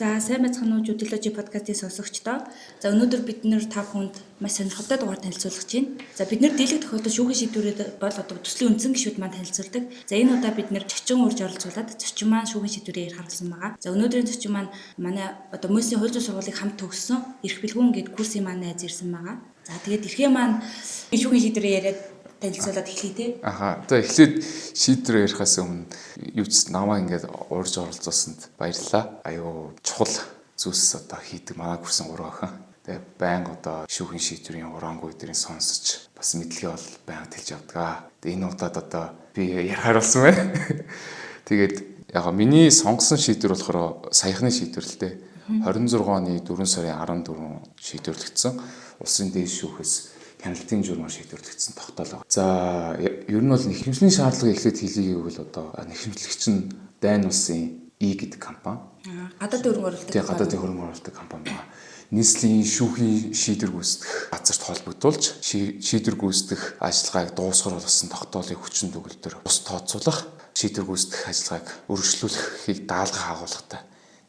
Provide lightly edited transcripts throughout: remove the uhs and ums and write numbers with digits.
За, сайн байцгаана уу, Жүдэложи подкастын сонсогчдоо. За, өнөөдөр бид нэр та бүхэнд маш сонирхолтой дугаар танилцуулах гэж байна. За, бид нэр дийлэх тохиолдолд шүүхийн шийдвэрүүд бол одоо төслийн үндсэн гишүүд маань танилцуулдаг. За, энэ удаа бид нэр зочин урьж оролцуулаад зочин маань шүүхийн шийдвэрээ ярих харуулсан байгаа. За, өнөөдрийн зочин маань манай одоо Мөсийн хууль зүйн сургуулийг хамт төгссөн Эрх Бэлгүүн гээд курсын маань найз ирсэн байгаа. За, тэгээд эрхээ маань шүүхийн шийдвэрээ яриад танилцуулаад эхлэе те. Аха. За, эхлээд шийдвэр ярихаас өмнө юу ч намаа ингээд урьж оролцуулсанд баярлалаа. Аюу чухал зүйлс одоо хийдэг манай курсын гурван охин. Тэгээ байнга одоо шүүхийн шийдвэрийн хураангуй дэрийн сонсож бас мэдлэгээ бол байнга тэлж явдаг. Тэгээ энэ удаад одоо би ярихаар болсон байна. Тэгээд яг миний сонгосон шийдвэр болохоор саяхны шийдвэр л дээ. 26 оны 4 сарын 14 шийдвэрлэгдсэн улсын дээд шүүхээс хяналтын журмаар шийдвэрлэгдсэн тогтоол байгаа. За, ер нь бол нэхэмжлийн шаардлагыг эхлээд хэлье гэвэл одоо нэхэмжлэгч нь Дайн улсын И гэдэг компани. Гадаадын хөрөнгө оруулалт. Тийм, гадаадын хөрөнгө оруулалтын компани байна. Нийслэлийн шүүхийн шийдвэр гүйцэтгэх газарт холбогдуулж шийдвэр гүйцэтгэх ажиллагааг дуусгах болсон тогтоолыг хүчин төгөлдөр бус тооцоолох, шийдвэр гүйцэтгэх ажиллагааг өргөжлүүлэхийг даалгах агуулгатай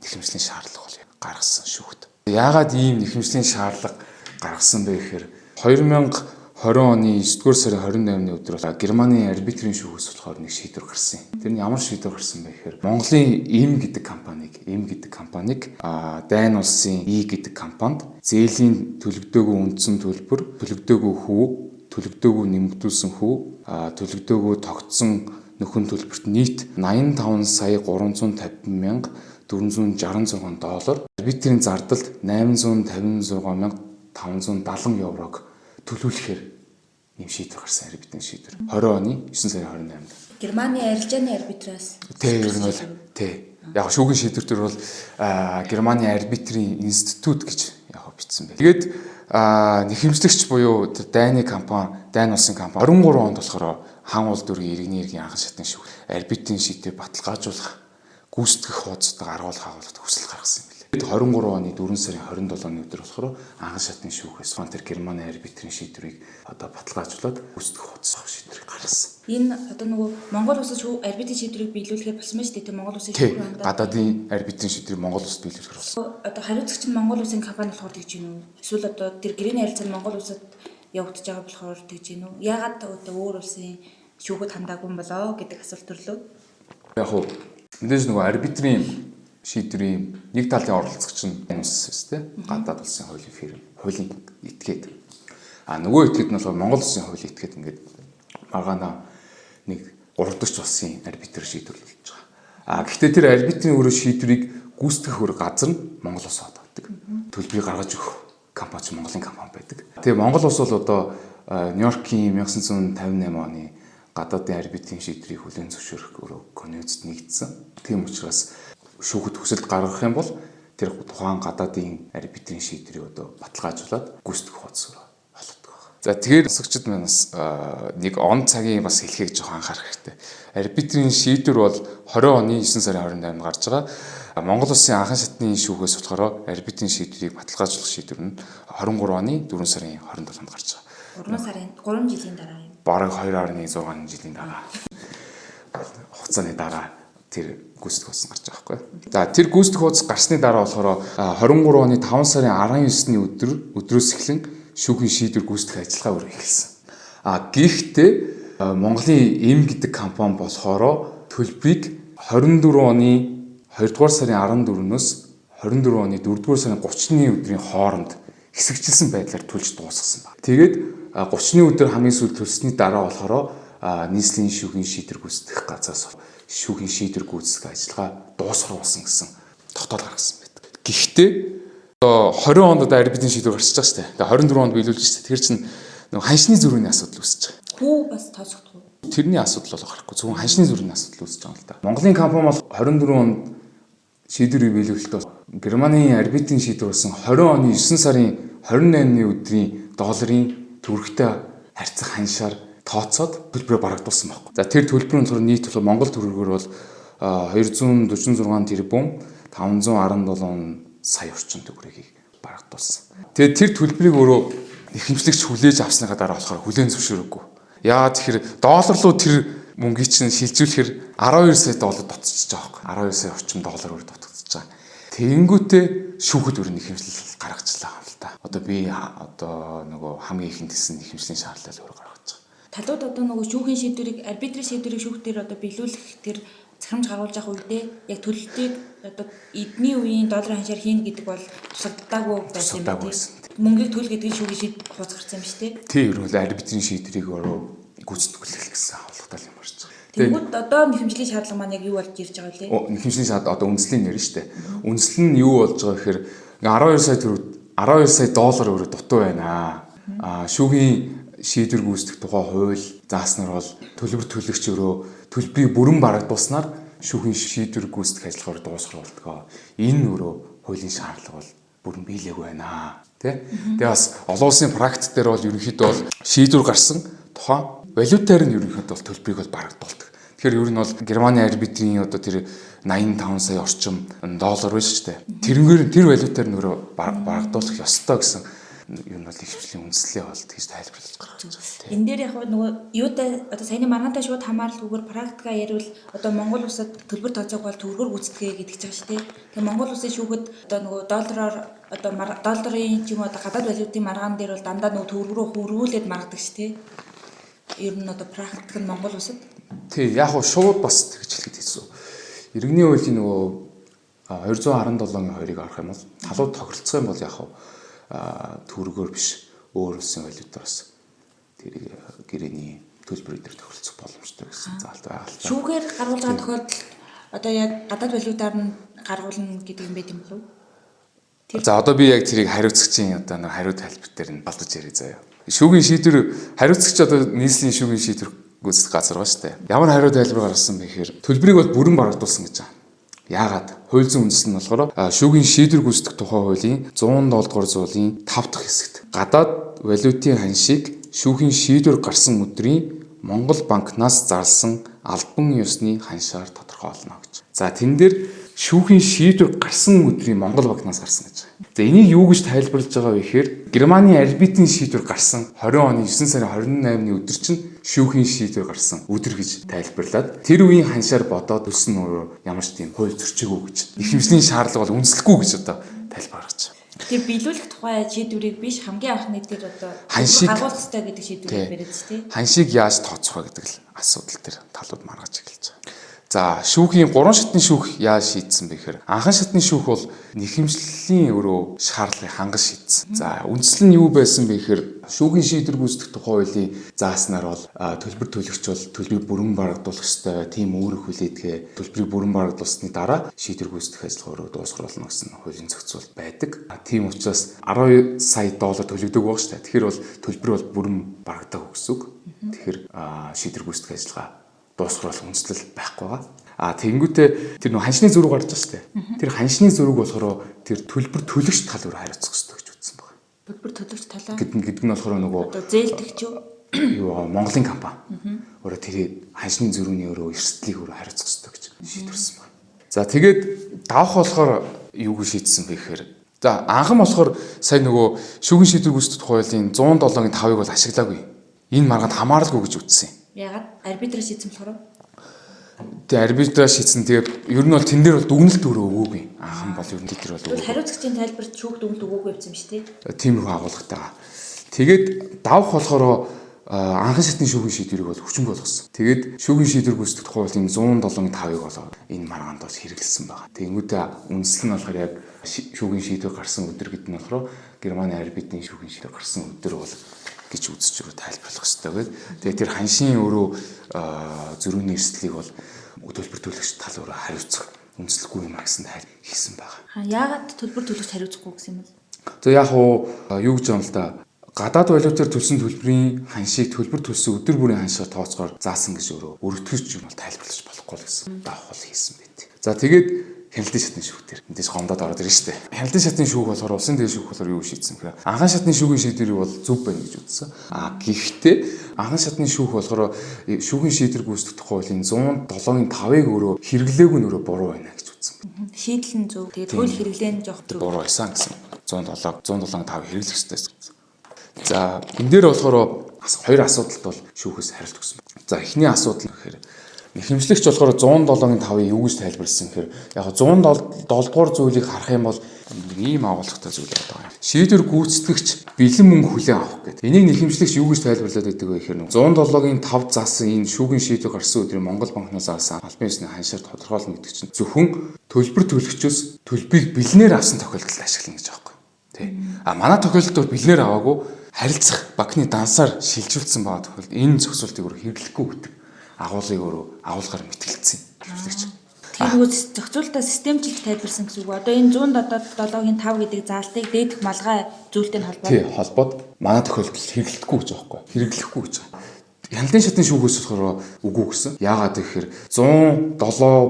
нэхэмжлийн шаардлага бол гаргасан шүүхт. Яагаад ийм нэхэмжлийн шаардлага гаргасан бэ гэхээр 2020 оны 9-р сарын 28-ны өдөр бол Германы арбитрийн шүүхээс болохоор нэг шийдвэр гарсан юм. Тэр нь ямар шийдвэр гарсан бэ гэхээр Монголын М гэдэг компанийг Дайн улсын И гэдэг компанид зээлийн төлөгдөөгүй үндсэн төлбөр, төлөгдөөгүй хүү, төлөгдөөгүй нэмэгдүүлсэн хүү, төлөгдөөгүй тогтсон нөхөн төлбөрт нийт 85 сая 350 мянга 466 доллар, арбитрийн зардалд 856 мянга 570 еврог төлөвлөхээр ийм шийдвэр гарсан, арбитрийн шийдвэр. 20 оны 9 сарын 28-нд. Германы арилжааны арбитраас. Тэ, ер нь бол тий. Яг шүүхийн шийдвэр төр бол Германы арбитрийн институт гэж яг бичсэн байна. Тэгээд нэхэмжлэгч буюу тэр Дайны компани, Дайн улсын компани 23 онд болохоор хан уул дүүргийн иргэний иргэн анхан шатны шүүх арбитрийн шийдвэр баталгаажуулах гүйцэтгэх хуудастай аргуулах агуулгад хүсэл гаргасан юм билээ. 23 оны 4 сарын 27-ны өдөр болохоор анхан шатны шүүхээс тэр Германы арбитрийн шийдвэрийг одоо баталгаажуулаад гүйцэтгэх хуудас шийдвэрийг гаргасан. Энэ одоо нөгөө Монгол улсад шүү арбитрийн шийдвэрийг биелүүлэхээр болсон байна шүү дээ. Монгол улсын шүүх хандаад. Гадаадын арбитрийн шийдвэрийг Монгол улсад биелүүлэхээр болсон. Одоо хариуцагч нь Монгол улсын компани болохоор тэгж гин үү? Эсвэл одоо тэр гэрээний харилцаа нь Монгол улсад явагдаж байгаа болохоор тэгж гин үү? Яагаад одоо өөр улсын шүүхэд хандаагүй юм болоо гэдэг асуулт төрлөө. Яг хуу мэдээж нөгөө арбитрийн шийдвэрийн нэг талын оролцогч нь улс шүү дээ. Гадаад улсын хуулийн фирм, хуулийн этгээд. А нөгөө этгээд нь болохоор Монгол улсын хуулийн этгээд ингээд маргаана нэг гурав дахь улсын арбитр шийдвэрлэж байгаа. А гэхдээ тэр арбитрийн өрөө шийдвэрийг гүйцэтгэх өр газар нь Монгол улс байдаг. Төлбөрийг гаргаж өгөх компани ч Монголын компани байдаг. Тэгээ Монгол улс бол одоо Нью-Йоркийн 1958 оны гадаадын арбитрийн шийдвэрийг хүлээн зөвшөөрөх өрөө конвенцэд нэгдсэн. Тийм учраас шүүхэд хүсэлт гаргах юм бол тэр тухайн гадаадын арбитрийн шийдвэрийг одоо баталгаажуулаад гүйцэтгэх хуудас өрөө холбогддог байна. За, тэгэхээр сонсогчид маань бас нэг он цагийн бас хэлхийг жоохон анхаарах хэрэгтэй. Арбитрийн шийдвэр бол 20 оны 9 сарын 28-нд гарч байгаа. Монгол улсын анхан шатны шүүхээс болохоор арбитрийн шийдвэрийг баталгаажуулах шийдвэр нь 23 оны 4 сарын 27-нд гарч байгаа. 3 сарын 3 жилийн дараа юм. Бараг 2.6 жилийн дараа хугацааны дараа тэр гүйцэтгэх хуудас гарч байгаа байхгүй. За, тэр гүйцэтгэх хуудас гарсны дараа болохоор 23 оны 5 сарын 19-ны өдрөөс эхлэн шүүхийн шийдвэр гүйцэтгэх ажиллагаа өөр эхэлсэн. А гэхдээ Монголын М гэдэг компани болохоор төлбөрийг 24 оны 2 дугаар сарын 14-өөс 24 оны 4 дугаар сарын 30-ны өдрийн хооронд хэсэгчилсэн байдлаар төлж дуусгасан байна. Тэгээд 30-ны өдөр хамгийн сүүлд төлсөний дараа болохоор нийслэлийн шүүхийн шийдвэр гүйцэтгэх газраас шүүхийн шийдвэр гүйцэтгэх ажиллагаа дуусгах болсон гэсэн тогтоол гаргасан байдаг. Гэхдээ одоо 20 онд одоо арбитрийн шийдвэр гарчиж байгаа шүү дээ. Тэгээ 24 онд биелүүлж шүү дээ. Тэр чинь нөгөө ханшны зүрхний асуудал үүсэж байгаа. Хүү бас тооцохдох уу? Тэрний асуудал бол гарахгүй. Зөвхөн ханшны зүрхний асуудал үүсэж байгаа юм л да. Монголын компани бол 24 онд шийдвэрийг биелүүлэхдээ Германы арбитрийн шийдвэр болсон 20 оны 9 сарын 28-ны өдрийн долларын төгрөгтэй харьцах ханшаар тооцоод төлбөрөө барагдуулсан байхгүй. За, тэр төлбөр нь болохоор нийт болохоор Монгол төгрөгөөр бол 246 тэрбум 517 сая орчим төгрөгийг барагдуулсан. Тэгээд тэр төлбөрийг өөрөө нэхэмжлэгч хүлээж авсныхаа дараа болохоор хүлээн зөвшөөрөөгүй. Яагаад тэгэхээр доллар руу тэр мөнгийг чинь шилжүүлэхээр 12 сая доллар дутчихж байгаа байхгүй. 12 сая орчим доллар өөр дутагдчихж байгаа. Тэгэнгүүтээ шүүхэд өөр нэхэмжлэл гаргачлаа юм л та. Одоо би одоо нөгөө хамгийн ихэнд хэлсэн нэхэмжлийн шаардлага өөр гаргаж байгаа. Талууд одоо нөгөө шүүхийн шийдвэрийг арбитрийн шийдвэрийг шүүхтэр одоо биелүүлэх тэр захирамж гаргуулж явах үедээ яг төлөлтийг одоо эдний үеийн долларын ханшаар хийнэ гэдэг бол тусагдаагүй байсан юм байна. Мөнгийг төл гэдгийг шүүхийн шийд хууц гарсан юм шүү дээ. Тийм, ер нь бол арбитрийн шийдвэрийг өөрөө гүйцэтгүүлэх гэсэн агуулгатай юм гарч байгаа. Тэнгүүд одоо нэхэмжлийн шаардлага маань яг юу болж ирж байгаа вэ? Нэхэмжлийн шаардлага одоо үндэслийн нэр шүү дээ. Үндэслэл нь юу болж байгаа гэхээр 12 сая төгрөг 12 сая доллар өөрөө дутуу байна. Аа шүүхийн шийдвэр гүйцэтгэх тухай хууль зааснаар бол төлбөр төлөгч өөрөө төлбөрийг бүрэн барагдуулснаар шүүхийн шийдвэр гүйцэтгэх ажиллагаар дуусгах болдгоо. Энэ өөрөө хуулийн шаардлага бол бүрэн биелээгүй байна. Тэ? Тэгээ бас олон улсын практик дээр бол ерөнхийдөө бол шийдвэр гарсан тухайн валютаар нь ерөнхийдөө бол төлбөрийг бол барагдуулдаг. Тэгэхээр ер нь бол Германы арбитрийн одоо тэр 85 сая орчим доллар байж шүү дээ. Тэрнгээр тэр валютаар нь өөрөө барагдуулах ёстой гэсэн юу нь бол ихэвчлэн үндслээ бол тэгж тайлбарлаж гаргаж байгаа. Энэ дээр яг нөгөө юутай одоо саяны маргаантай шууд хамааралгүйгээр практика яриул одоо Монгол улсад төлбөр тооцоог бол төгрөгөөр гүйцэтгэе гэдэг ч байгаа шүү дээ. Тэгээ Монгол улсын шүүхэд одоо нөгөө доллараар одоо долларын ч юм уу одоо гадаад валютын маргаан дээр бол дандаа нөгөө төгрөг рүү хөрвүүлээд маргадаг шүү дээ. Ер нь одоо практик нь Монгол улсад тий яг хуу шууд бас тэгж хэлэхэд хэцүү. Иргэний хуулийн нөгөө 217-ын 2-ыг авах юм бол талууд тохиролцох юм бол яг хуу төгрөгөөр биш өөр улсын валютаар бас тэр гэрээний төлбөр дээр тохиролцох боломжтой гэсэн заалт байгаа л та. Шүүгээр гаргуулж байгаа тохиолдолд одоо яг гадаад валютаар нь гаргуулна гэдэг юм байт юм болов уу? За одоо би яг тэрийг хариуцагчийн одоо нэг хариу тайлбар дээр нь алдаж яриа заяа. Шүүгийн шийдвэр хариуцагч одоо нийслэлийн шүүгийн шийдвэр гүйцэтгэх газар ба штэ. Ямар хариу тайлбар гаргасан бэ гэхээр төлбөрийг бол бүрэн барагдуулсан гэж байгаа. Яагаад? Хууль зүйн үндэс нь болохоор шүүгийн шийдвэр гүйцэтгэх тухай хуулийн 107 дугаар зуулийн 5 дахь хэсэгт гадаад валютын ханшийг шүүхийн шийдвэр гарсан өдрийн Монгол банкнаас зарласан албан ёсны ханшаар тодорхойлно гэж. За тэн дээр шүүхийн шийдвэр гарсан өдрийн Монгол банкнаас гарсан гэж байгаа. За энийг юу гэж тайлбарлаж байгаа вэ гэхээр Германы арбитрийн шийдвэр гарсан 20 оны 9 сарын 28-ны өдөр чинь шүүхийн шийдвэр гарсан өдөр гэж тайлбарлаад тэр үеийн ханшаар бодоод төлсөн нь ямар ч тийм хууль зөрчөөгүй гэж. Нэхэмжлийн шаардлага бол үндэслэхгүй гэж одоо тайлбар гаргаж байгаа. Тэр биелүүлэх тухай шийдвэрийг биш хамгийн анхны тэр одоо ханшийг гаргуулах ёстой гэдэг шийдвэрийг бариад тий. Ханшийг яаж тооцох вэ гэдэг л асуудал дээр талууд маргаж эхэлж байгаа. За шүүхийн 3 шатны шүүх яаж шийдсэн бэ гэхээр анхан шатны шүүх бол нэхэмжлэлийн өөрөө шаардлагыг хангаж шийдсэн. За үндсэл нь юу байсан бэ гэхээр шүүхийн шийдвэр гүйцэтгэх тухай хуулийн зааснаар бол төлбөр төлөгч бол төлбөрийг бүрэн барагдуулах ёстой, тийм үүрэг хүлээдгээ төлбөрийг бүрэн барагдуулсны дараа шийдвэр гүйцэтгэх ажиллагаа өөрөө дуусгах болно гэсэн хуулийн зохицуулалт байдаг. Тийм учраас 12 сая доллар төлөгдөг баг шүү дээ. Тэгэхээр бол төлбөр бол бүрэн барагдаагүй гэсэн үг. Тэгэхээр шийдвэр гүйцэтгэх ажиллагаа дуусгах үндэслэл байхгүй байгаа. А тэгэнгүүтээ тэр нөх ханшны зөрүү гарч байгаа шүү дээ. Тэр ханшны зөрүүг болохоор тэр төлбөр төлөгч тал өөр хариуцах ёстой гэж үзсэн байна. Төлбөр төлөгч талаа гэдэг нь болохоор нөгөө одоо зээлдэгч юу? Юу байгаа Монголын компани. Өөрөө тэр ханшны зөрүүний өөрөө эрсдлийг өөрөө хариуцах ёстой гэж шийдвэрсэн байна. За тэгээд давх болохоор юу гэж шийдсэн бэ гэхээр за анхан болохоор сая нөгөө шүүхийн шийдвэр гүйцэтгэх хуулийн 107-ын 5-ыг бол ашиглаагүй. Энэ маргаанд хамааралгүй гэж үзсэн юм. Яагаад? Арбитраа шийдсэн болохоор? Тэгээ арбитраа шийдсэн. Тэгээ ер нь бол тэн дээр бол дүгнэлт өөрөө өгөөгүй. Анхан бол ер нь тэр бол өгөөгүй. Хариуцагчийн тайлбарт шүүх дүгнэлт өгөөгүй явсан юм шүү дээ. Тиймэрхүү агуулгатай. Тэгээд давх болохоор анхан шатны шүүхийн шийдвэрийг бол хүчингүй болгосон. Тэгээд шүүхийн шийдвэр гүйцэтгэх тухай хуулийн 107-ын 5-ыг болоо энэ маргаанд бол хэрэглэсэн байгаа. Тэгэнгүүтээ үндсэл нь болохоор яг шүүхийн шийдвэр гарсан өдөр гэдэг нь болохоор Германы арбитрийн шүүхийн шийдвэр гарсан өдөр бол гэж үзэж өөрөө тайлбарлах хэрэгтэй гээд. Тэгээ тэр ханшийн өөрөө зөрүүний эрсдлийг бол төлбөр төлөгч тал өөрөө хариуцах үндэслэхгүй юм а гэсэн тайл хийсэн байгаа. Яагаад төлбөр төлөгч хариуцахгүй гэсэн юм бэ? За яг уу юу гэж юм л да. Гадаад валютаар төлсөн төлбөрийн ханшийг төлбөр төлсөн өдөр бүрийн ханшаар тооцоогоор заасан гэж өөрөө өргөтгөж юм бол тайлбарлаж болохгүй л гэсэн давхал хийсэн байт. За тэгээд хяналтын шатны шүүх дээр мэдээж гомдоод ороод ирнэ шүү дээ. Хяналтын шатны шүүх болохоор улсын дээд шүүх болохоор юу шийдсэн гэхээр анхан шатны шүүхийн шийдвэрийг бол зөв байна гэж үзсэн. А гэхдээ анхан шатны шүүх болохоор шүүхийн шийдвэр гүйцэтгэх тухай хуулийн 107-ын 5-ыг өөрөө хэрэглээгүй нь өөрөө буруу байна гэж үзсэн. Шийдэл нь зөв. Тэгээд хууль хэрэглээ нь жоох зөв. Буруу байсан гэсэн. 107 107-ын 5 хэрэглэх ёстой гэсэн. За энэ дээр болохоор хоёр асуудалд бол шүүхээс хариулт өгсөн. За эхний асуудал гэхээр Нэхэмжлэгч болохоор 107-гийн 5-ыг юу гэж тайлбарласан гэхээр яг 107 дугаар зүйлийг харах юм бол нэг ийм агуулгатай зүйл байдаг юм. Шийдвэр гүйцэтгэгч бэлэн мөнгө хүлээн авах гэдэг. Энийг нэхэмжлэгч юу гэж тайлбарлаад байдаг вэ гэхээр 107-гийн 5 заасан энэ шүүхийн шийдвэр гарсан өдрийн Монгол банкнаас заасан албан ёсны ханшаар тодорхойлно гэдэг чинь зөвхөн төлбөр төлөгчөөс төлбөрийг бэлнээр авсан тохиолдолд ашиглана гэж байгаа байхгүй. Тэ. А манай тохиолдолд бэлнээр аваагүй харилцах банкны дансаар шилжүүлсэн байгаа тохиолдолд энэ зохицуултыг өөр хэрэглэхгүй гэдэг агуулгыг өөрөө агуулгаар мэтгэлцсэн нэхэмжлэгч. Тэр нөгөө зохицуултаа системчилж тайлбарсан гэсэн үг. Одоо энэ 107-гийн 5 гэдэг заалтыг дээдэх малгай зүйлтэй нь холбоод. Тий, холбоод манай тохиолдолд хэрэглэхгүй гэж байгаа байхгүй. Хэрэглэхгүй гэж байгаа. Хяналтын шатны шүүхээс болохоор үгүй гэсэн. Яагаад гэхээр 107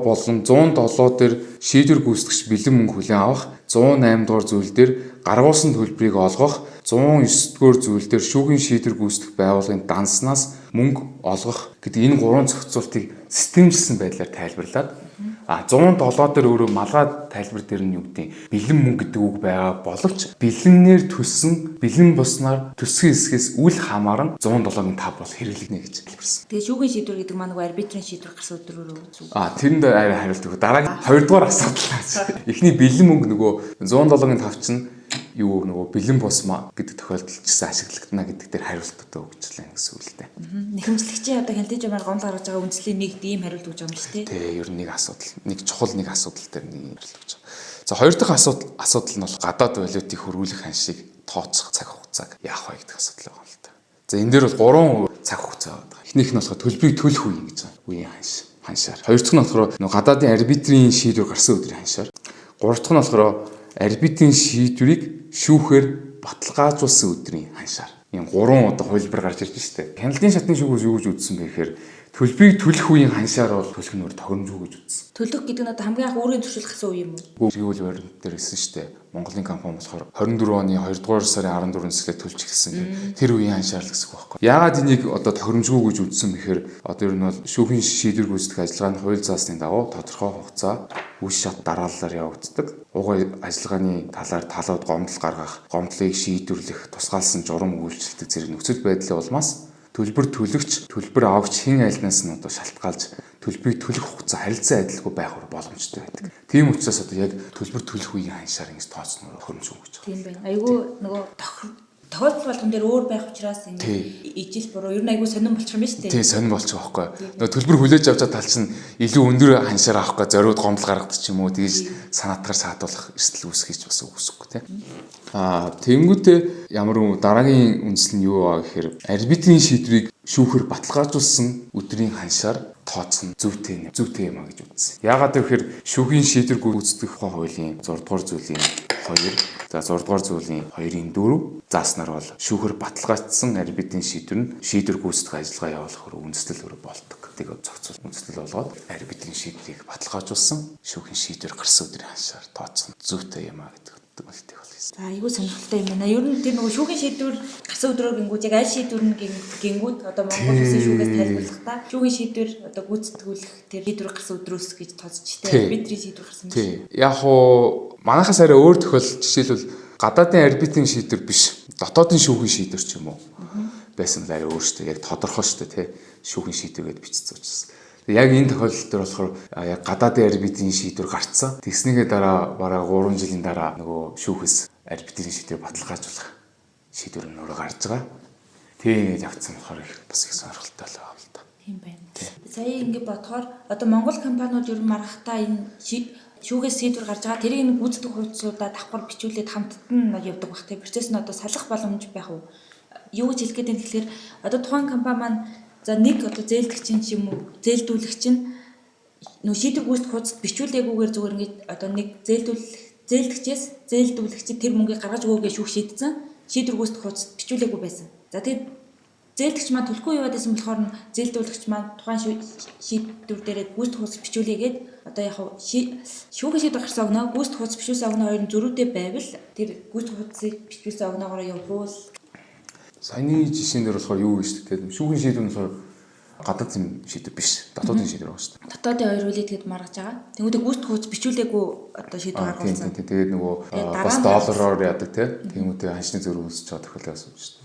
болон 107 дээр шийдвэр гүйцэтгэгч бэлэн мөнгө хүлээн авах, 108 дугаар зүйл дээр гаргуулсан төлбөрийг олгох, 109 дугаар зүйл дээр шүүхийн шийдвэр гүйцэтгэх байгууллагын данснаас мөнгө олгох гэдэг энэ гурван зохицуултыг системжилсэн байдлаар тайлбарлаад 107 дээр өөрөө малгай тайлбар дээр нь юу гэдэг бэлэн мөнгө гэдэг үг байгаа боловч бэлэннээр төлсөн бэлэн болсноор төсгийн хэсгээс үл хамааран 107-гийн 5 бол хэрэглэгнэ гэж тайлбарсан. Тэгээ шүүхийн шийдвэр гэдэг маань нөгөө арбитрийн шийдвэр гарсан өдөр өөрөө зүг. Тэрэнд арай хариулт өгөх. Дараагийн хоёрдугаар асуудал. Эхний бэлэн мөнгө нөгөө 107-гийн 5 чинь юу нөгөө бэлэн бус гэдэг тохиолдолд ч гэсэн ашиглагдана гэдэг дээр хариулт одоо өгч лээ гэсэн үг л дээ. Нэхэмжлэгчийн одоо хяналтын жамаар гомдол гаргаж байгаа үндслийн нэгд ийм хариулт өгч байгаа юм шүү дээ. Тий, ер нь нэг асуудал, нэг чухал нэг асуудал дээр нэг юм хариулт өгч байгаа. За хоёр дахь асуудал нь бол гадаад валютыг хөрвүүлэх ханшийг тооцох цаг хугацааг яах вэ гэдэг асуудал байгаа юм л та. За энэ дээр бол 3 цаг хугацаа байгаа. Эхнийх нь болохоор төлбөрийг төлөх үе гэж байгаа. Үеийн ханш, ханшаар. Хоёр дахь нь болохоор нөгөө гадаадын арбитрийн шийдвэр гарсан өдрийн ханшаар. Гурав дахь нь болохоор арбитрийн шийдвэрийг шүүхээр баталгаажуулсан өдрийн ханшаар. Ийм гурван одоо хувилбар гарч ирж штэ. Хяналтын шатны шүүхээс юу гэж үзсэн бэ гэхээр төлбөрийг төлөх үеийн ханшаар бол төлөх нь өөр тохиромжгүй гэж үзсэн. Төлөх гэдэг нь одоо хамгийн анх үүргийн зөрчил гарсан үе юм уу? Эргийн үйл баримт дээр хэлсэн штэ. Монголын компани болохоор 24 оны 2 дугаар сарын 14-нд эхлээд төлж эхэлсэн гэх. Тэр үеийн ханшаар л гэсэн үг байхгүй. Яагаад энийг одоо тохиромжгүй гэж үзсэн бэхээр одоо ер нь бол шүүхийн шийдвэр гүйцэтгэх ажиллагааны хууль заасны дагуу тодорхой хугацаа үе шат дараалалаар явагддаг. Уг ажиллагааны талаар талууд гомдол гаргах, гомдлыг шийдвэрлэх, тусгаалсан журам үйлчлдэг зэрэг нөхцөл байдлын улмаас төлбөр төлөгч, төлбөр авагч хэн айлнаас нь одоо шалтгаалж төлбөрийг төлөх хугацаа харилцан адилгүй байх боломжтой байдаг. Тийм учраас одоо яг төлбөр төлөх үеийн ханшаар ингэж тооцно хөрөмжгүй гэж байна. Тийм байна. Айгүй нөгөө тохиолдол болгон дээр өөр байх учраас ингэ ижил буруу ер нь айгүй сонирн болчих юм байна шүү дээ. Тийм сонирн болчих واخхой. Нөгөө төлбөр хүлээж авч байгаа тал чинь илүү өндөр ханшаар авах гэ зориуд гомдол гаргадаг ч юм уу тэгж санаатгаар саадуулах эрсдэл үүсгэж бас үгүйсэхгүй тийм. Тэнгүүтээ ямар дараагийн үндсэл нь юу вэ гэхээр арбитрийн шийдвэрийг шүүхээр баталгаажуулсан өдрийн ханшаар тооцох нь зүйтэй юм а гэж үзсэн. Яагаад гэвэл шүүхийн шийдвэр гүйцэтгэх хуулийн 6 дугаар зүйлийн 2, за 6 дугаар зүйлийн 2-ын 4 зааснаар бол шүүхээр баталгаажсан арбитрийн шийдвэр нь шийдвэр гүйцэтгэх ажиллагаа явуулах үндэслэл өөрөө болдог. Тэгээд зохицуул үндэслэл болгоод арбитрийн шийдвэрийг баталгаажуулсан шүүхийн шийдвэр гарсан өдрийн ханшаар тооцох нь зүйтэй юм а гэдэг дүгнэлтийг бол хийсэн. За айгүй сонирхолтой юм байна. Ер нь тэр нөгөө шүүхийн шийдвэр гарсан өдрөөр гингүүд яг аль шийдвэр нь гингүүд одоо Монгол улсын шүүхээс тайлбарлахдаа шүүхийн шийдвэр одоо гүйцэтгүүлэх тэр шийдвэр гарсан өдрөөс гэж тооцож тэ арбитрийн шийдвэр гарсан юм шиг. Яг хуу манайхаас арай өөр тохиолдол жишээлбэл гадаадын арбитрийн шийдвэр биш дотоодын шүүхийн шийдвэр ч юм уу байсан бол арай өөр шүү дээ. Яг тодорхой шүү дээ тий. Шүүхийн шийдвэр гэдээ бичсэн учраас. Яг энэ тохиолдол дээр болохоор яг гадаадын арбитрийн шийдвэр гарцсан. Тэгснийхээ дараа бараг 3 жилийн дараа нөгөө шүүхээс арбитрийн шийдвэр баталгаажуулах шийдвэр нь өөрөө гарч байгаа. Тэгээд явцсан болохоор их бас их сонирхолтой л байгаа юм л да. Тийм байна. Сая ингэ бодохоор одоо Монгол компаниуд ер нь маргахтаа энэ шүүхээс шийдвэр гарч байгаа. Тэрийг нэг гүйцэтгэх хуудасуудаа давхар бичүүлээд хамтд нь явдаг бах. Тэр процесс нь одоо салах боломж байх уу? Юу гэж хэлэх гээд байна гэхээр одоо тухайн компани маань за нэг одоо зээлдэгч нь ч юм уу зээлдүүлэгч нь нөө шийдвэр гүйцэтгэх хуудасд бичүүлээгүйгээр зүгээр ингээд одоо нэг зээлдэгчээс зээлдүүлэгч тэр мөнгийг гаргаж өгөө гэж шүүх шийдсэн. Шийдвэр гүйцэтгэх хуудасд бичүүлээгүй байсан. За тэгээд зээлдэгч маань төлөхгүй яваад байсан болохоор нь зээлдүүлэгч маань тухайн шийдвэр дээрээ гүйцэтгэх хуудас бичүүлээгээд одоо яг шүүхийн шийдвэр гарсан огноо гүйцэтгэх хуудас бичүүлсэн огноо хоёр нь зөрүүтэй байвал тэр гүйцэтгэх хуудасыг бичүүлсэн огноогоор явах уу? Саяны жишээн дээр болохоор юу гэж дээ. Шүүхийн шийдвэр нь болохоор гадаад юм шийдвэр биш. Дотоодын шийдвэр байгаа шүү дээ. Дотоодын хоёр хуулийг тэгэд маргаж байгаа. Тэнгүүдээ гүйцэтгэх хуудас бичүүлээгүй одоо шийдвэр гаргуулсан. Тийм. Тэгээд нөгөө бас доллараар яадаг тий. Тэнгүүдээ ханшны зөрүү үүсэж байгаа тохиолдол бас шүү дээ.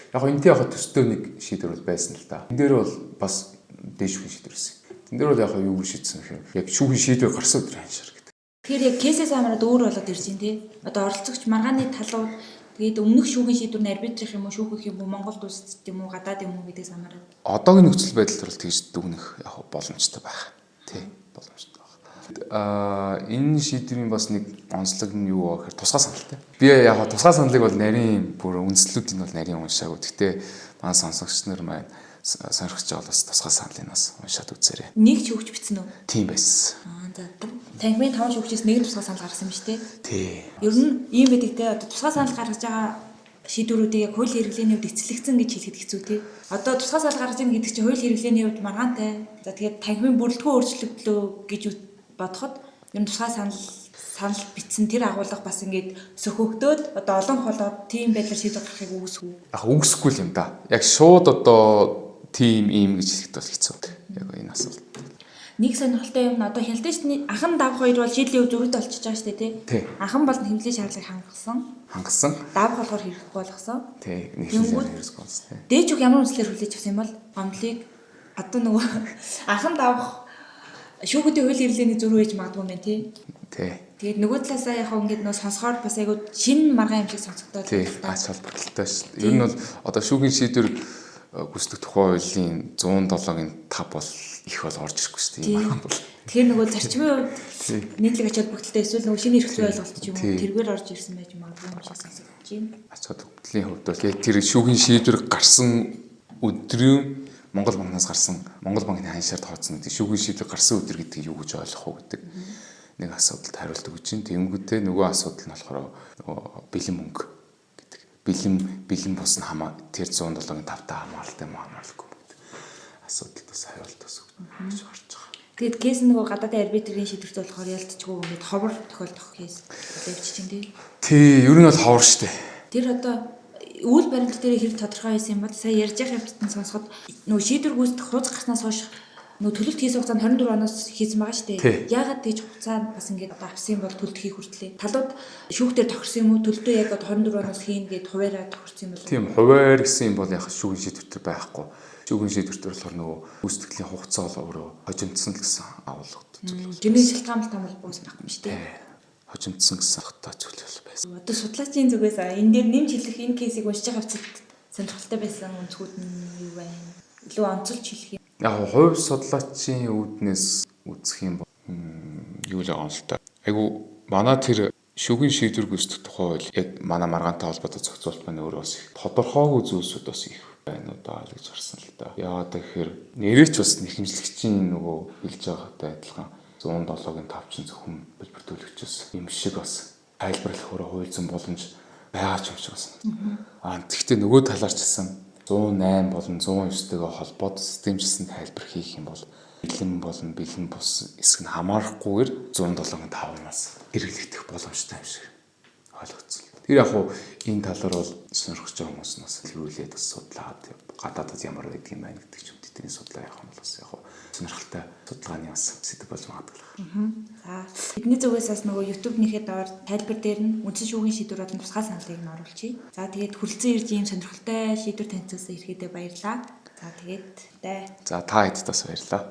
Яг энэтэй яг төстэй нэг шийдвэр бол байсан л та. Энэ дээр бол бас дээш шүүхийн шийдвэр байсан. Тэн дээр бол яг юу шийдсэн гэхээр яг шүүхийн шийдвэр гарсан өдөр ханшаар гэдэг. Тэгэхээр яг кейсээс хамаарат өөр болоод ирж байна тий. Одоо оролцогч маргааны талууд тэгээд өмнөх шүүхийн шийдвэр нь арбитрих юм уу, шүүхэх юм уу, Монголд үүсдэг юм уу, гадаад юм уу гэдгээс хамаарат. Одоогийн нөхцөл байдал бол тэгж дүгнэх яг боломжтой байх. Тий, боломжтой байх. Энэ шийдвэрийн бас нэг онцлог нь юу вэ гэхээр тусгай саналтай. Би яг тусгай саналыг бол нарийн бүр үндслүүдийг нь бол нарийн уншаагүй. Гэхдээ манай сонсогч нар маань сонирхож байгаа бол бас тусгай саналыг бас уншаад үзээрэй. Нэг шүүгч бичсэн үү? Тийм байсан. За танхимын 5 шүүгчээс нэг нь тусгай санал гаргасан юм шүү дээ. Тий. Ер нь ийм байдаг те одоо тусгай санал гаргаж байгаа шийдвэрүүдийг яг хууль хэрэглээний хувьд эцэслэгдсэн гэж хэлэхэд хэцүү те. Одоо тусгай санал гаргаж ийн гэдэг чинь хууль хэрэглээний хувьд маргаантай. За тэгээд танхимын бүрэлдэхүүн өөрчлөгдлөө гэж бодоход ер нь тусгай санал бичсэн тэр агуулга бас ингээд сөхөгдөөд одоо олон болоод тийм байдлаар шийдвэр гаргахыг үүсгүү. Яг үүсэхгүй л юм да. Яг шууд одоо тийм ийм гэж хэлэхэд бол хэцүү. Яг энэ асуулт. Нэг сонирхолтой юм нь одоо хяналтын анхан давх хоёр бол шийдлийн өв зөрүүтэй болчихж байгаа шүү дээ тий. Анхан бол хэмнэлийн шаардлагыг хангасан. Хангасан. Давх болохоор хэрэггүй болгосон. Тий. Хэрэггүй болсон. Дээж үг ямар үндслээр хүлээж авсан юм бол гомдлыг одоо нөгөө анхан давх шүүхүүдийн хууль хэрэглээний зөрүү хийж магадгүй юм байна тий. Тий. Тэгээд нөгөө талаасаа яг ингээд нөгөө сонсохоор бас айгуу шинэ маргаан юм шиг сонсогдоод. Тий. Ач холбогдолтой шүү. Ер нь бол одоо шүүхийн шийдвэр гүйцэтгэх тухай хуулийн 107-гийн 5 бол их бол орж ирэхгүй шүү дээ. Маргаан бол. Тэгэхээр нөгөө зарчмын хувьд нийтлэг ач холбогдолтой эсвэл нөгөө шинэ эрх зүй ойлголт ч юм уу тэргээр орж ирсэн байж магадгүй юм шиг сонсогдож байна. Ач холбогдлын хувьд бол яг тэр шүүхийн шийдвэр гарсан өдрийн Монгол банкнаас гарсан Монгол банкны ханшаар тооцсон гэдэг шүүхийн шийдвэр гарсан өдөр гэдгийг юу гэж ойлгох вэ гэдэг нэг асуудалд хариулт өгч чинь. Тэнгүүтээ нөгөө асуудал нь болохоор нөгөө бэлэн мөнгө гэдэг. Бэлэн бус нь хамаа тэр 107-гийн 5-таа хамааралтай юм хамааралгүй гэдэг асуудалд бас хариулт бас өгч гарч байгаа. Тэгээд кейс нөгөө гадаадын арбитрийн шийдвэрт болохоор ялцчгүй ингээд ховор тохиолдох кейс боловч чинь тий. Тий, ер нь бол ховор штэ. Тэр одоо үйл баримт дээр хэрэг тодорхой байсан юм бол сая ярьж явах явцад нь сонсоход нөгөө шийдвэр гүйцэтгэх хууц гарснаас хойш нөгөө төлөлт хийсэн хугацаанд 24 оноос хийсэн байгаа шүү дээ. Яагаад тэгж хугацаанд бас ингээд одоо авсан юм бол төлөлт хийх хүртлээ. Талууд шүүхтэр тохирсон юм уу? Төлөлтөө яг одоо 24 оноос хийн гэд хуваараа тохирсон юм бол. Тийм, хуваар гэсэн юм бол яг шүүхийн шийдвэр байхгүй. Шүүхийн шийдвэр болохоор нөгөө гүйцэтгэлийн хугацаа бол өөрөө хожимдсон л гэсэн агуулгад зүйл. Тэрний шалтгаан бол уус байхгүй юм шүү дээ. Хожимдсон гэсэн утгатай зүйл бол байсан. Одоо судлаачийн зүгээс энэ дээр нэмж хэлэх энэ кейсийг уншиж байгаа явцад сонирхолтой байсан өнцгүүд нь юу байна? Илүү онцолж хэлэх юм. Яг хувь судлаачийн үүднээс үзэх юм бол юу л байгаа юм л та. Айгу манай тэр шүүхийн шийдвэр гүйцэтгэх тухай хууль яг манай маргаантай холбоотой зохицуулалт маань өөрөө бас их тодорхойгүй зүйлсүүд бас их байна уу даа гэж харсан л та. Яагаад гэхээр нэрээч бас нэхэмжлэгчийн нөгөө хэлж байгаатай адилхан 107-гийн 5 чинь зөвхөн төлбөр төлөгчөөс юм шиг бас тайлбарлах өөрөө хууль зүйн боломж байгаа ч юм шиг бас. Гэхдээ нөгөө талаар ч гэсэн 108 болон 109-тэйгээ холбоод системжлсэн тайлбар хийх юм бол бэлэн болон бэлэн бус хэсэг нь хамаарахгүйгээр 107-гийн 5-наас хэрэглэгдэх боломжтой юм шиг ойлгоцсон. Тэр яг хуу энэ талаар бол сонирхож байгаа хүмүүс нь бас илрүүлээд бас судлаад гадаадад ямар байдаг юм байна гэдэг ч юм тэдний судлаа явах юм бол бас яг хуу сонирхолтой судалгааны бас сэдэв болж магадгүй. За бидний зүгээс бас нөгөө YouTube-нийхээ доор тайлбар дээр нь үндсэн шүүхийн шийдвэр болон тусгай саналыг нь оруулчихъя. За тэгээд хүрэлцэн ирж ийм сонирхолтой шийдвэр танилцуулсан ирэхэдээ баярлалаа. За тэгээд дай. За та хэдд бас баярлалаа.